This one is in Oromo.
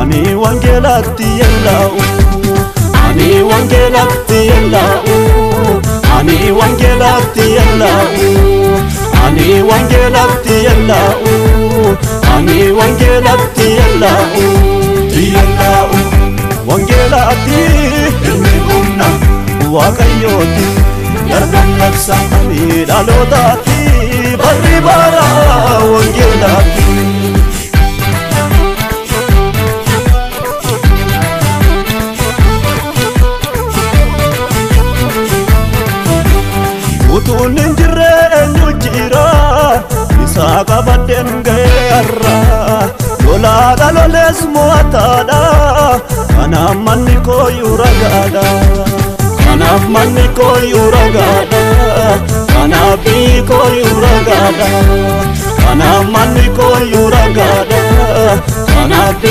Ani wangeelatti yellaa'u, ani wangeelatti yellaa'u, ani wangeelatti yellaa'u, ani wangeelatti yellaa'u, ani wangeelatti yellaa'u, yellaa'u. Wangeelatti ilmi humna Waaqayyooti darban labsa ani dhalootaati barri bara wangeelatti. Utuun hin jirre eenyu jira isaa qabadheen ga'ee har'a lolaadha lolees mo'ataadha kanaaf manni kooyyuu ragaadha kanaaf manni kooyyuu ragaadha kanaaf biyyi kooyyuu ragaadha kanaaf manni kooyyuu ragaadha kanaaf.